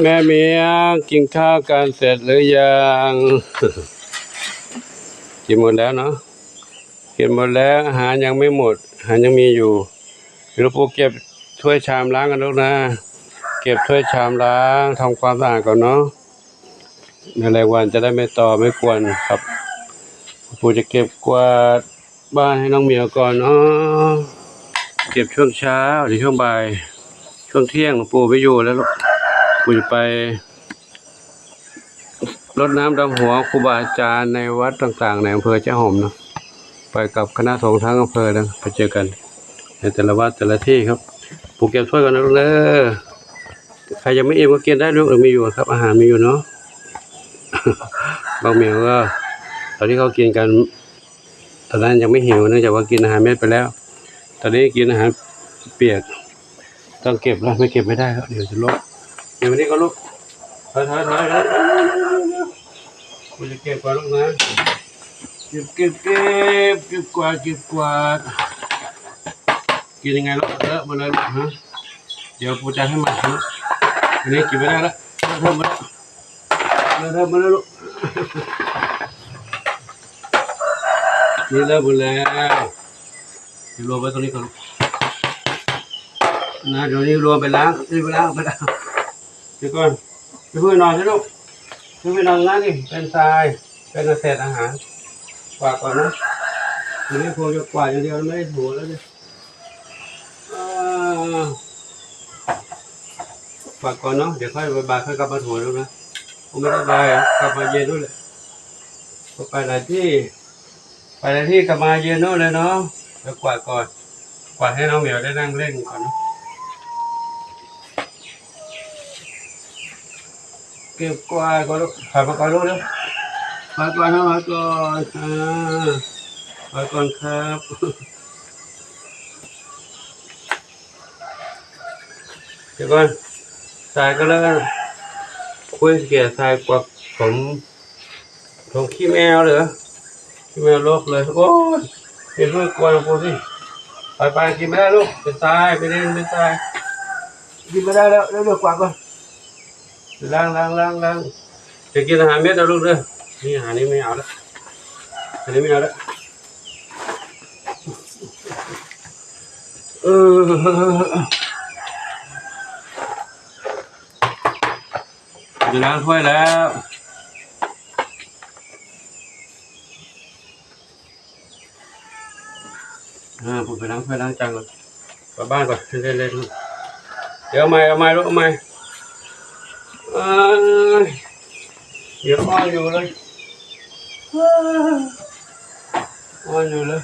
ແມ່ໝຽງ ກິນຂ້າວກັນເສັດຫຼືຍັງ? ກິນໝົດແລ້ວເນາະ ກິນໝົດແລ້ວ ອາຫານຍັງໄມ່ໝົດ ອາຫານຍັງມີຢູ່. ລູກປູເກັບຖ້ວຍຊາມລ້າງກັນລູກນາ ເກັບຖ້ວຍຊາມລ້າງ ທຳຄວາມສະອາດກ່ອນເນາະ. ແມງແມງວັນຈະໄດ້ໄມ່ຕອມໄມ່ກວນຄັບ. ປູຈະເກັບກວາດບ້ານໃຫ້ນ້ອງໝຽວກ່ອນເນາະ. ເກັບຊ່ວງເຊົ້າ ຫຼື ຊ່ວງບ່າຍ ຊ່ວງທ່ຽງ ປູໄປຢູ່ແລ້ວລູກ. ປູຈະໄປ ລົດນ້ຳດຳຫົວຄູບາອາຈານໃນວັດຕ່າງໆໃນອຳເພີແຈຫົມເນາະ ໄປກັບຄະນະສົງທັງອຳເພີເດີ. ໄປເຈີກັນໃນແຕ່ລະວັດແຕ່ລະທີ່ຄັບ. ປູເກັບຖ້ວຍກ່ອນນະລູກເດີ. ໃຄຍັງໄມ່ອີ່ມກໍກິນໄດ້ລູກ ເອີ ມີຢູ່ຄັບ ອາຫານມີຢູ່ເນາະ. ບາງເມຍກໍ ຕອນທີ່ເຂົາກິນກັນ ຕອນນັ້ນຍັງໄມ່ຫິວ ເນື່ອງຈາກວ່າກິນອາຫານເມັດໄປແລ້ວ. ຕອນນີ້ກິນອາຫານປຽກ ຕ້ອງເກັບລະ ໄມ່ເກັບໄມ່ໄດ້ລະ ດຽວຈະລົກ. ດຽວນີ້ກໍລູກ ຖອຍໆ ເຮົາຈະເກັບກ່ອນລູກນະ. ເກັບ ເກັບ ເກັບ ເກັບກວາດ ເກັບກວາດ. ກິນຍັງໄງລູກ? ເລີະໝົດເລີຍລູກ. ຮະ ດຽວປູຈັດໃຫ້ໃໝ່ລູກ. ອັນນີ້ກິນໄມ່ໄດ້ລະ ເລີະເທີມໝົດລະ. ເລີະເທີມໝົດແລ້ວລູກ. ນີ້ເລີະໝົດແລ້ວ. ລວມໄວ້ຕົງນີ້ກ່ອນລູກນະ. ດຽວນີ້ລວມໄປລ້າງ ນີ້ໄປລ້າງ ໄປລ້າງ. ດຽວກ່ອນ ຢ່າເພິ່ງນອນເດີລູກ. ເພິ່ງໄປນອນນັ້ນນີ້ ເປັນຊາຍ ເປັນເສດອາຫານ. ກວາດກ່ອນນະ. ດຽວນີ້ຄົງຈະກວາດຢ່າງດຽວ ໄມ່ໄດ້ຖູແລ້ວເດີ. ເອີ ກວາດກ່ອນເນາະ ດຽວຄ່ອຍບ່າຍໆ ຄ່ອຍກັບມາຖູລູກນະ. ຄົງໄມ່ໄດ້ບ່າຍ ກັບມາເຢັນໂນ້ນແຫຼະ. ໄປຫຼາຍທີ່ ໄປຫຼາຍທີ່ກັບມາເຢັນໂນ້ນແຫຼະເນາະ. ດຽວກວາດກ່ອນ ກວາດໃຫ້ນ້ອງໝຽວໄດ້ນັ່ງຫຼິ້ນກ່ອນເນາະ. ເກັບກວາດກ່ອນລູກ ຖອຍມາກ່ອນລູກເດີ. ຖອຍກ່ອນນະ ຖອຍກ່ອນ ອ່າ ຖອຍກ່ອນຄັບ. ດຽວກ່ອນ ຊາຍກໍເລີຍ ຄຸຍເກຍຊາຍກວາດຜົມ ຖົງຂີ້ແມວເລີຍ ຂີ້ແມວລົກເລີຍ. ໂອ້ຍ ເຮັດໃຫ້ກວນປູຊິ. ໄປໆ ກິນໄປໄດ້ລູກ ເປັນຊາຍ ໄປເລີຍ ເປັນຊາຍ. ກິນໄປໄດ້ແລ້ວ ເດີ ກວາດກ່ອນ. ລ້າງ ລ້າງ ລ້າງ ລ້າງ. ຈະກິນອາຫານເມັດເດີລູກເດີ. ນີ້ອາຫານນີ້ໄມ່ເອົາລະ ອັນນີ້ໄມ່ເອົາລະ. ເອີ ຈະລ້າງຖ້ວຍແລ້ວ. ອ່າ ຜົມໄປລ້າງຖ້ວຍລ້າງຈານກ່ອນ ກັບບ້ານກ່ອນ. ເລັດໆ ດຽວເອົາໃໝ່ ເອົາໃໝ່ລູກ ເອົາໃໝ່. ເອີຍ ດຽວອ່ອນຢູ່ເລີຍ ອ່ອນຢູ່ເລີຍ.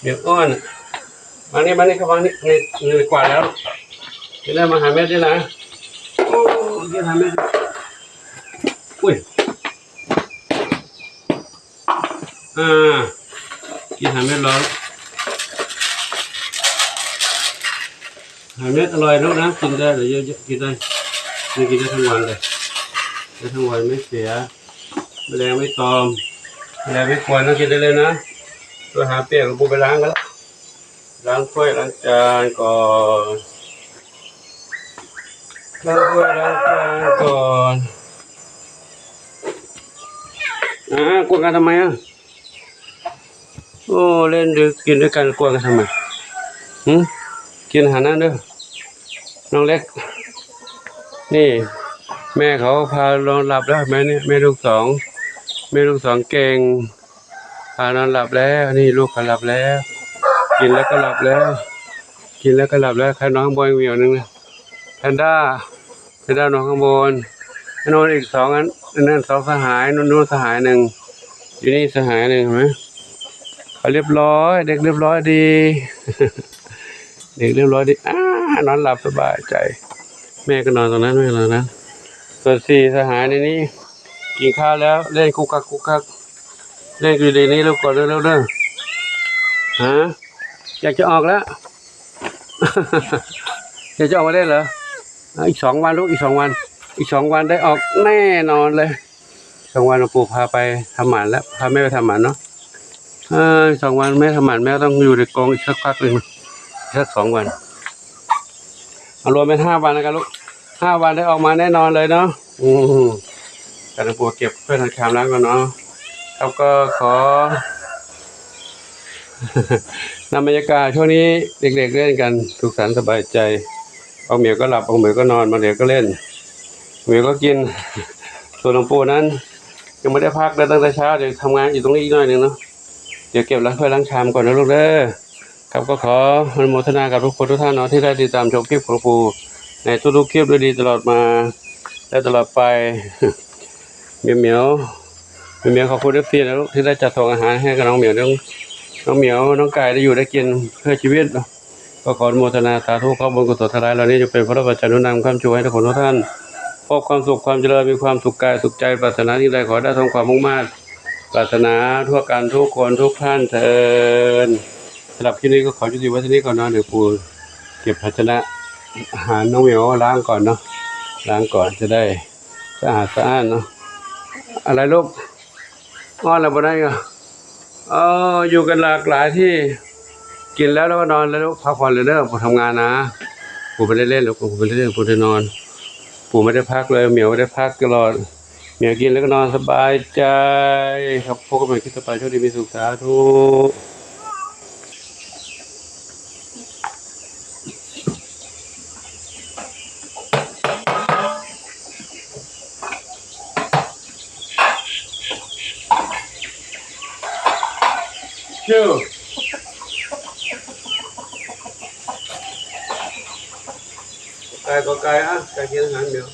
ດຽວອ່ອນ. ມານີ້ ມານີ້ ເຂົ້າມານີ້ ນີ້ ນີ້ກວາດແລ້ວ. ກິນໄດ້ ມາຫາແມ່ຕິລະ. ໂອ້ ກິນຫາແມ່. ອຸ້ຍ. ອ່າ ກິນຫາເມັດລອງ ຫາເມັດອະລ່ອຍລູກນະ. ກິນໄດ້ເລີຍ ເຍາະໆ ກິນໄດ້ ນີ້ກິນໄດ້ທັງວັນເລີຍ ໄດ້ທັງວັນ ໄມ່ເສຍ ແມງແມງໄມ່ຕອມ ແມງແມງໄມ່ກວນນະ. ກິນໄດ້ເລີຍນະ. ໂຕຫາປຽກ ປູໄປລ້າງກັນລະ. ລ້າງຖ້ວຍລ້າງຈານກ່ອນ ລ້າງຖ້ວຍລ້າງຈານກ່ອນ. ອ່າ ກວນກັນທຳໄມອ່ະ? ໂອ້ ເລ່ນດ້ວຍ ກິນດ້ວຍກັນ ກວນກັນທຳໄມ? ຫື ກິນຫານັ້ນເດີ ນ້ອງເລັກ. ນີ້ ແມ່ເຂົາພານອນຫຼັບແລ້ວ ແມ່ນີ້ ແມ່ລູກສອງ ແມ່ລູກສອງເກັ່ງ. ພານອນຫຼັບແລ້ວ ນີ້ລູກເຂົາຫຼັບແລ້ວ ກິນແລ້ວກໍຫຼັບແລ້ວ ກິນແລ້ວກໍຫຼັບແລ້ວ. ໃຄນອນຂ້າງບົນອີກໜ້ອຍໜຶ່ງນະ ແພນດ້າ ແພນດ້ານອນຂ້າງບົນ ນອນອີກສອງອັນ ອັນນັ້ນສອງສະຫາຍ ໂນ້ນສະຫາຍໜຶ່ງ ຢູ່ນີ້ສະຫາຍໜຶ່ງ. ເຫັນໄໝ ເຂົາລຽບຮ້ອຍ ເດັກລຽບຮ້ອຍດີ ເດັກລຽບຮ້ອຍດີ. ອາ ນອນຫຼັບສະບາຍໃຈ. ແມ່ກໍນອນຕົງນັ້ນ ແມ່ກໍນອນນັ້ນ. ສ່ວນສີ່ສະຫາຍໃນນີ້ ກິນຂ້າວແລ້ວ ເລ່ນຄຸກຄັກຄຸກຄັກ ເລ່ນຢູ່ໃນນີ້ລູກກ່ອນເດີ ເລັວໆ ເດີ. ຮະ ຢາກຈະອອກແລ້ວ ຢາກຈະອອກມາໄດ້ເຫຼືອ? ອີກສອງວັນລູກ ອີກສອງວັນ ອີກສອງວັນໄດ້ອອກແນ່ນອນເລີຍ. ສອງວັນ ຫຼວງປູ່ພາໄປທຳໝັນແລ້ວ ພາແມ່ໄປທຳໝັນເນາະ. ເອີ ສອງວັນແມ່ທຳໝັນ ແມ່ຕ້ອງຢູ່ໃນກອງອີກສັກພັກໜຶ່ງ ອີກສັກສອງວັນ. ເອົາລວມເປັນຫ້າວັນແລ້ວກັນລູກ ຫ້າວັນໄດ້ອອກມາແນ່ນອນເລີຍເນາະ. ອືມ ກະຕ້ອງປົວເກັບຖ້ວຍຊາມລ້າງກ່ອນເນາະ. ແລ້ວກໍຂໍ ນຳບັນຍາກາດຊ່ວງນີ້ ເດັກໆເລ່ນກັນ ສຸກສັນສະບາຍໃຈ. ບາງໝຽວກໍຫຼັບ ບາງໝຽວກໍນອນ ບາງເດກກໍເລ່ນ ໝຽວກໍກິນ. ສ່ວນຫຼວງປູ່ນັ້ນ ຍັງບໍ່ໄດ້ພັກເລີຍ ຕັ້ງແຕ່ເຊົ້າ ດຽວທຳງານຢູ່ຕົງນີ້ອີກໜ້ອຍໜຶ່ງເນາະ. ດຽວເກັບລ້າງຖ້ວຍລ້າງຊາມກ່ອນນະລູກເດີ. ຄັບ ກໍຂໍອະນຸໂມທະນາກັບທຸກຄົນທຸກທ່ານເນາະ ທີ່ໄດ້ຕິດຕາມຊົມຄລິບຂອງຫຼວງປູ່ໃນທຸກໆຄລິບດ້ວຍດີຕະຫຼອດມາ ແລະ ຕະຫຼອດໄປ. ໝຽວ ໝຽວ ໝຽວ ຂອບຄຸນເອັຟຊີນະລູກ ທີ່ໄດ້ຈັດສົ່ງອາຫານໃຫ້ກັບນ້ອງໝຽວ ນ້ອງ ນ້ອງໝຽວ ນ້ອງໄກ່ໄດ້ຢູ່ໄດ້ກິນເພື່ອຊີວິດ. ກໍຂໍອະນຸໂມທະນາສາທຸ ຂໍບຸນກຸສົນທັງຫຼາຍເຫຼົ່ານີ້ ຈົ່ງເປັນພະລະປັດໄຈໜູນນຳຄ້ຳຊູໃຫ້ທຸກຄົນທຸກທ່ານ ພົບຄວາມສຸກຄວາມຈະເລີນ ມີຄວາມສຸກກາຍສຸກໃຈ ປາດຖະໜາສິ່ງໃດຂໍໃຫ້ໄດ້ສົມຄວາມມຸ່ງມາດ ປາດຖະໜາທົ່ວກັນທຸກຄົນທຸກທ່ານເທີ້ນ. ສຳລັບຄລິບນີ້ກໍຂໍຍຸຕິໄວ້ເທົ່ານີ້ກ່ອນເນາະ. ດຽວປູ່ເກັບພາຊະນະອາຫານນ້ອງໝຽວລ້າງກ່ອນເນາະ ລ້າງກ່ອນຈະໄດ້ສະອາດສະອ້ານເນາະ. ອະໄລລູກ? ນອນແລ້ວບໍ່ໄດ້ກໍ ເອີ ຢູ່ກັນຫຼາກຫຼາຍທີ່ ກິນແລ້ວ ແລ້ວກໍນອນແລ້ວ ພັກຜ່ອນເລີຍເດີ. ປູ່ທຳງານນະ ປູ່ບໍ່ໄດ້ເລ່ນລູກ ປູ່ບໍ່ໄດ້ເລ່ນ ປູ່ໄດ້ນອນ. ປູ່ໄມ່ໄດ້ພັກເລີຍ ໝຽວໄມ່ໄດ້ພັກຕະຫຼອດ ໝຽວກິນແລ້ວກໍນອນສະບາຍໃຈ. ຄັບ ພົບກັນໃໝ່ຄລິບຕໍ່ໄປ ໂຊກດີມີສຸກ ສາທຸ. ໄກ່ກໍໄກ່ ອະ ໄກ່ກິນອາຫານແມວ.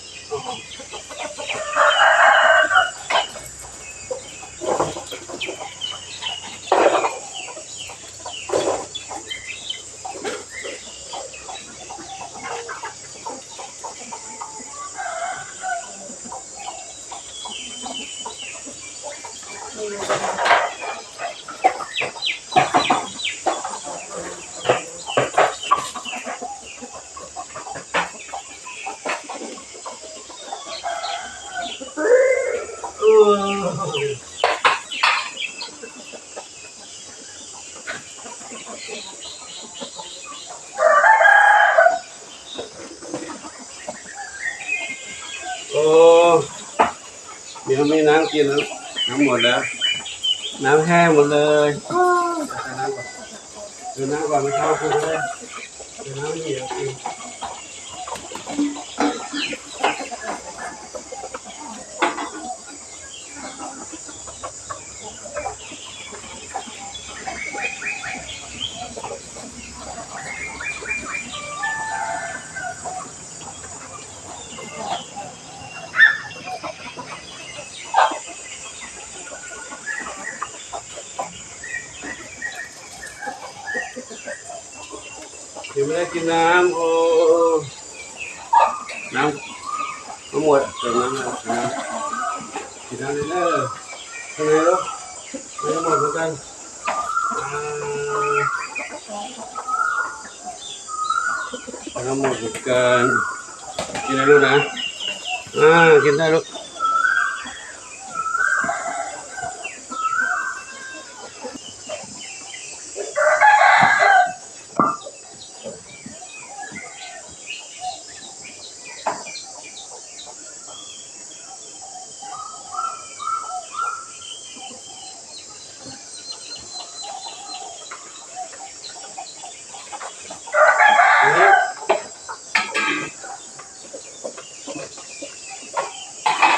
ໂອ້ ມີ ມີນ້ຳກິນແລ້ວ ນ້ຳໝົດແລ້ວ ນ້ຳແຫ້ງໝົດເລີຍ. ອໍ ໃສ່ນ້ຳກ່ອນ ເດີນນ້ຳກ່ອນ ໄປເຂົ້າຄືນເດີ ເດີນນ້ຳເຫຍກິນ. ຍັງບໍ່ໄດ້ກິນນ້ຳ ໂອ້ ນ້ຳ ນ້ຳໝົດ ເຕີມນ້ຳ ເຕີມນ້ຳ ກິນນ້ຳເດີ ທາງໃນເນາະ ນ້ຳໝົດເໝືອນກັນ ອ່າ ນ້ຳໝົດເໝືອນກັນ ກິນໄດ້ລູກນະ ອ່າ ກິນໄດ້ລູກ. ເ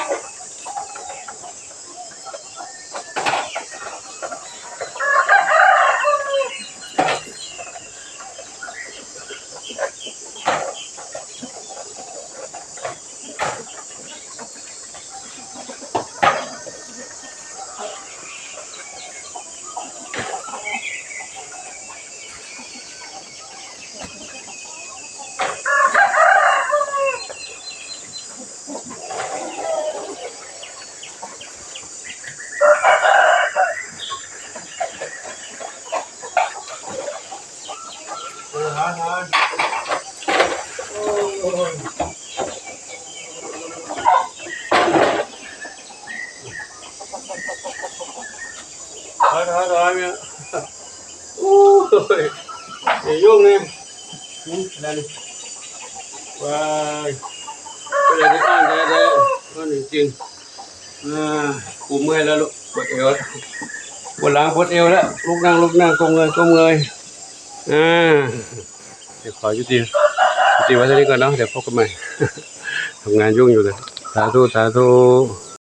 ຖອຍ ຖອຍ ຖອຍ ເມຍ ໂອ້ຍ ໄອ້ຍຸງນີ້ ຫຶ ແລ້ວນີ້ ວ້າຍ ເປັນໄດ້ອ່ອນແທ້ໆ ອ່ອນຈິງໆ ອ່າ ກູເມື່ອຍແລ້ວລູກ ປວດເອວແລ້ວ ປວດຫຼັງ ປວດເອວແລ້ວ ລຸກນັ່ງ ລຸກນັ່ງ ກົ້ມເງີຍ ກົ້ມເງີຍ ອ່າ ດຽວຂໍຢຸດຕິ ຢຸດຕິໄວ້ເທົ່ານີ້ກ່ອນເນາະ ດຽວພົບກັນໃໝ່ ທຳງານຫຍຸ້ງຢູ່ເລີຍ ສາທຸ ສາທຸ.